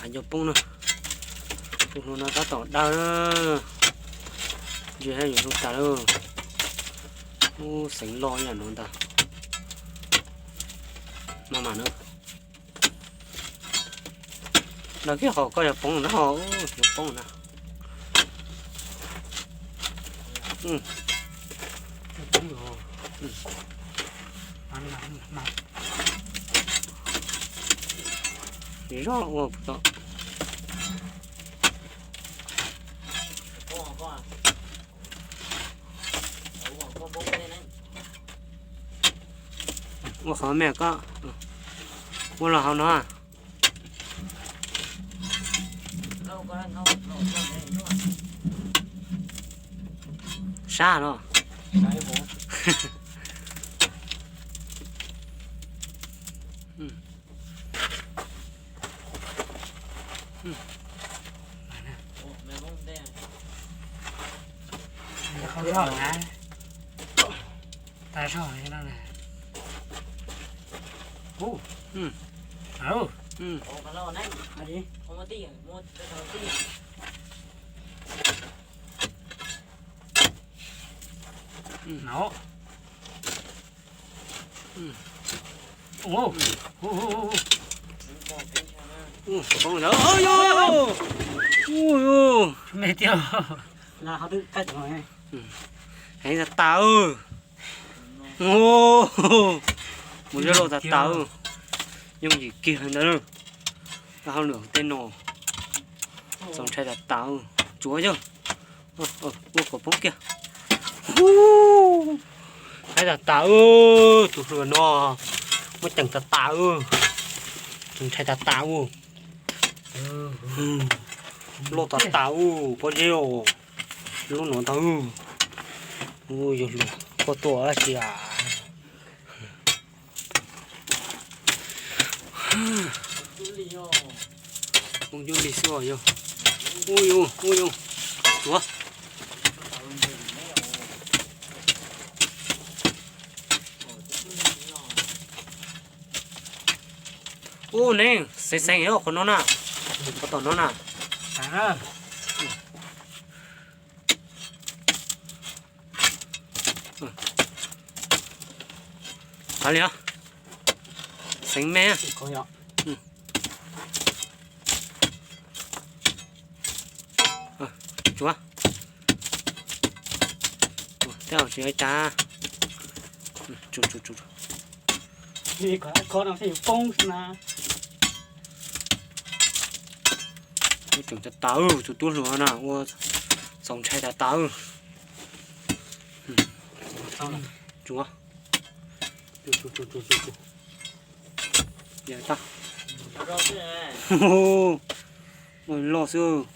Cov poob na, tus hluas no tab tom dawb, ntsis haj yus zoo tas lawm. Ub, xeev loj ib yam no ntag. Maj mam na. Daws kiag qhov koj yuav poob na, ho yuav poob na. Zog ua puas tau. Ua qhov me koj ua los hauv no. Sab no. Qhov zog na, tas zog no na. Ub, ub, no. Heev tas tas. Mus zoj loj tas tas. Yooj yim kiag ntawd. Hauj lwm tej no txaus ntshai tas tas. Tsuav yog ua kom poob kiag. Ntshai tas tas, tus hluas no muaj ceem tas tas, txaus ntshai tas tas. Loj tas tas pob zeb os. Lub no ntag. Yog hluas koj tuaj tab sis poob cub lig xwb os yog. Ub yus, ub yus, tsuav. Ub, neb xeev xeev qhov no na, qhov tom no na. Hov li, xeev me. Tsuav. Tej zaum tsis ua cas. Tus tub hluas na ua txaus ntshai tas tas. Tsuav. Loj xwb.